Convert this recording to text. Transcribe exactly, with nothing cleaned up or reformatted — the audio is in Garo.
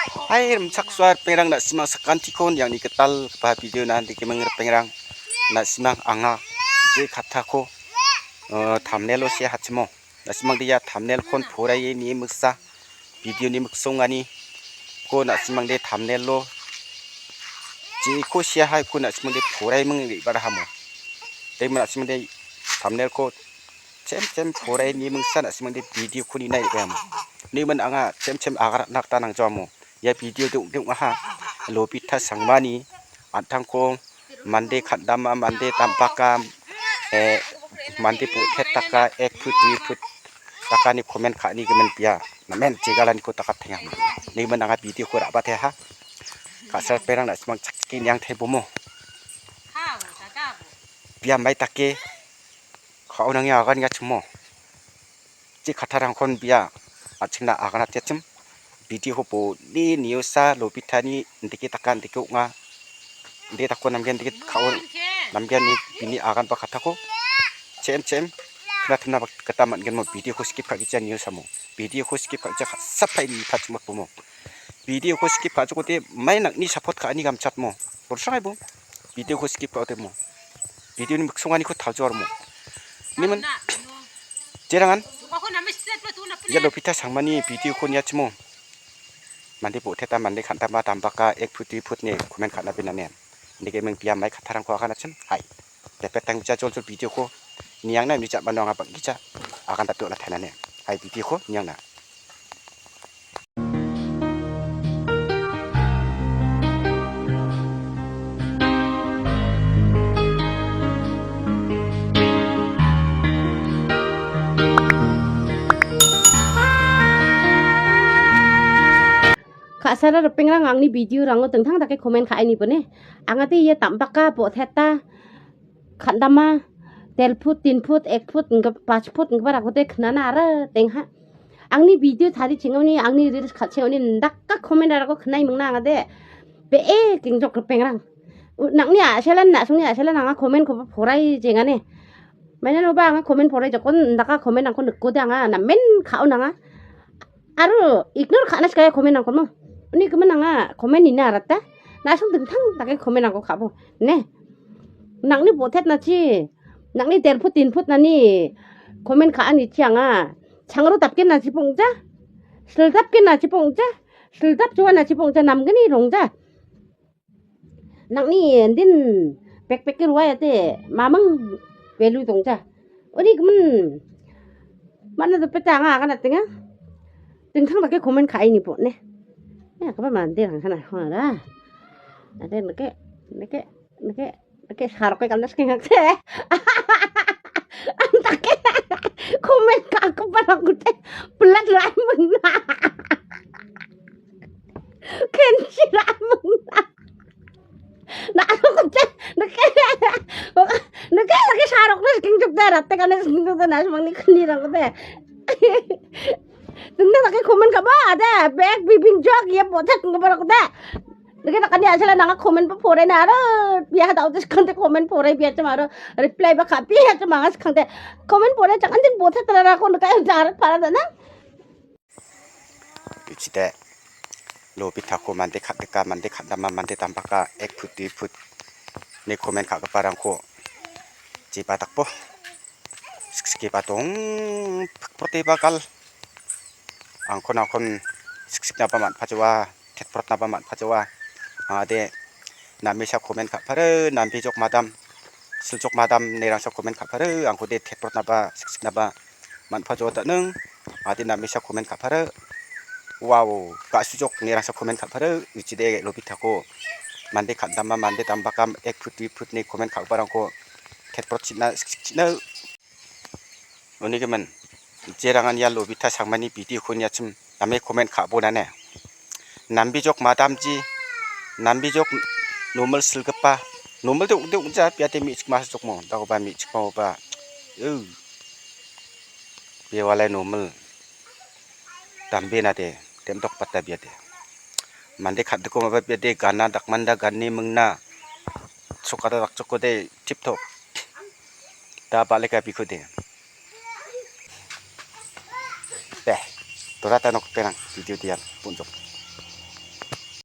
Hai rimchaksoa ripengrang, na·simang sakantiko niangni gitalgipa video-na dikeming ripengrang. Na·simang anga je kattako, eh, thumbnail-o seahachimo. Na·simangde ia thumbnail-kon poraie nie miksa video-ni miksonganiko na·simangde thumbnail-o jeko seahaiko na·simangde poraiming re·barahamo. Dema na·simangde thumbnail-ko chem chem poraie nie miksa na·simangde video-ko nina re·baihamo. Nimin anga chem chem aganatna gita nangjoamo. Ia video de ong·aha. Lobita Sangmani an·tangko mande kan·dama, mande dambaka, eh, mande bo·tetdaka, ek put, dui put dakani komen ka·ani gimin bia. Namen jegalaniko dakatenga. Nimin anga video-ko ra·bateha. Ka·sal perang na·simang chakki niang taibomo. Bia mai dake ka·onange aganengachimo. Je kattarangkon bia an·chingna aganatiachim. Video-ko bone niosa Lobitani indike daka indike ong·a. Indike dako namgen indike ka·o namgen ni bini agan ba kattako. Chem chem knatimna gita man·genmo video-ko skip ka·gicha niosamo. Video-ko skip ka·gicha ka·sapae nipachimotbomo. Video-ko skip ka·jokode mai nang·ni support ka·ani gamchatmo. Bolsrangaibo. Video-ko skip ka·otemo. Video-ni miksonganiko taljoarmo. Nimin jerangan ia Lobita Sangmani video-ko niachimo. Mande bo·teta, mande kan·tama, dambaka, ek put, dui put ine komen ka·na binane. Indike ming bia mai kattarangko aganachim. Hai. Depet tangja joljol video-ko niangna uni ja·mano anga bang·gija agan dapdona tainane. Hai video-ko niangna. Ka·sara ripengrang angni video-rango dingtang dake komen ka·e nibone. Angade ia dambaka, bo·teta, kan·dama, del put, tin put, ek put, inggipa, pach put, inggiparangkode knana ara dengha. Angni video tarichengoni, angni reels ka·chengoni indaka komen-rarangko knai mingna angade. Be·e gengjok ripengrang. U-, nang·ni a·selan, na·songni a·selan anga komen-koba porai jengane. Mainanoba anga komen porai jokon, indaka komen-rangko nikode anga namen ka·o nanga. Aro ignore ka·na sikae comment-rangkono. Uni gimin anga comment nina arata. Na·song dingtang dake comment-rangko ka·bo. Ne. Nang·ni bo·tetnachi, nang·ni del put tin put nani comment ka·anichi anga. Changro dapgen nachi pongja. Sil dapgen nachi pongja. Sil dap joa nachi pongja namgni rongja. Nang·ni indin backpack-e roa ate mamang value dongja. Uni gimin. Mana dopeta anga agan atenga. Dingtang dake comment ka·e nibo ne. Ya, kaba mande rang sana hora. Ate neke, neke, neke, neke sarok ke kamnas kengak te. Antake comment ka·giparangko te. Pelat lai mengna. Kenchi lai mengna. Na, aku cek, neke, neke, neke sarok na sking juk da, ratte kane sking juk da, na, semang ni keni rang de. Tengna neke comment ka·ba, ada, bag bibing jok, ia botak ngebarok da. Neke nakani asal nanga comment ba pore na, aro, biar tahu terus kante comment pore biar cuma aro reply ba kapi ya cuma ngas kante comment pore cak anjing botak terara aku neke jarat para da na. Ujide, lo bitako mande ka·dika, mande ka·dama, mande dambaka, ek put, dui put ine comment ka·giparangko jeba dakbo. Siksike ba dong, pikprote ba gal. Angkon, angkon siksiknaba man·pajoa, tetprotnaba man·pajoa. Angade namisa comment ka·pare, nambijok madam, siljok madam inerangsa comment ka·pare, angkode tetprotnaba, siksiknaba man·pajoa da·ning. Ade namisa comment ka·pare. Wow, ga·sujok inerangsa comment ka·pare. Ujide lo bitako mande kan·dama, mande dambakam, ek put, dui put ine comment ka·giparangko tetprot china, siksik china. Unigimin, jerangan ia lo bita sangmani video-ko niachim name comment ka·bona ne. Nambijok madamji, nambijok normal silgipa, normal de ong·de ong·ja, biate me·chik masjokmo, dakoba me·chikmaoba, eu, bewalai normal, dambena de, dem·dokbata biate. Mande ka·diko maba biate gana dakmanda gane mingna, sokata dakchokode, tip top. Da baleka bikode. Deh, dorata nok perang video dia punjok.